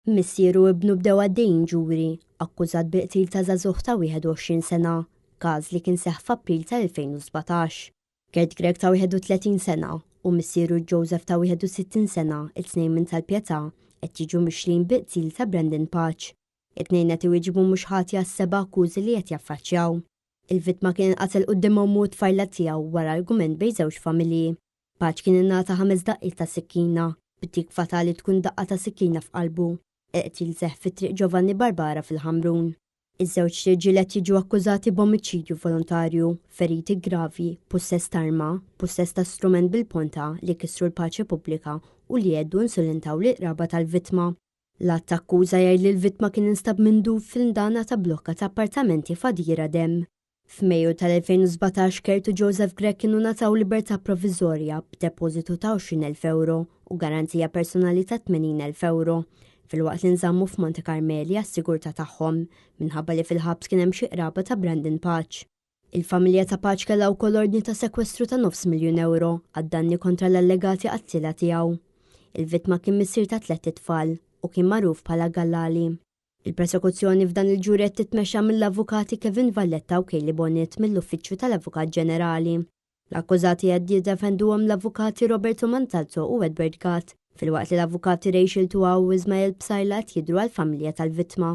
Missieru u ibnu bdew għaddejjin ġuri, akkużat bil-qtil ta' żagħżugħ ta' 21 sena, każ li kien seħħ f'April tal-2017. Kurt Grech ta' 31 sena u missieru Joseph ta' 61 sena, it-tnejn minn tal-Pietà, qed jiġu mixlin bil-qtil ta' Brandon Pace. It-tnejn qed iwieġbu mhux ħati għas-seba' akkużi li qed jaffaċċjaw. Il-vittma kien inqatel quddiem ommu u t-tfajla tiegħu wara argument bejn żewġ familji. Pace kien ingħata ħames daqqiet ta' sikkina, b'dik fatali tkun daqqa ta' sikkina f'qalbu. Il-qtil seħħ fi Triq Giovanni Barbara fil-Ħamrun. Iż-żewġt irġiel qed jiġu akkużati b'omiċidju volontarju, feriti gravi, pussess t'arma, pussess ta' strument bil-ponta li kisru l-paċi pubblika u li jheddu insulintaw lill-qraba tal-vittma. L-att ta' akkuża jgħid li l-vittma kien instab mindud fl-indana ta' blokka ta' appartamenti f'għadira demm. F'Mejju tal-2017 Kurt u Joseph Grech kienu ngħataw libertà provviżorja b'depożitu ta' 20,000 ewro u garanzija personali ta' 80,000 ewro, filwaqt li nżammu f'Monte Carmeli għas-sigurtà tagħhom minħabba li fil-ħabs kien hemm xi qraba ta' Brandon Pace. Il-familja ta' Pace kellha wkoll ordni ta' sekwestru ta' nofs miljun ewro għad-danni kontra l-allegati qattiela tiegħu. Il-vittma kien missier ta' tlett itfal u kien magħruf bħala Gallali. Il-prosekuzzjoni f'dan il-ġuri qed titmexxa mill-Avukati Kevin Valletta u Kaylie Bonnitt mill-Uffiċċju tal-Avukat Ġenerali. L-akkużati qed jiddefenduhom l-Avukati Roberto Manzazzo u Edward Gatt, filwaqt li l-Avukati Rachel Tuau u Ismael Psaila qed jidhru għall-familja tal-vittma.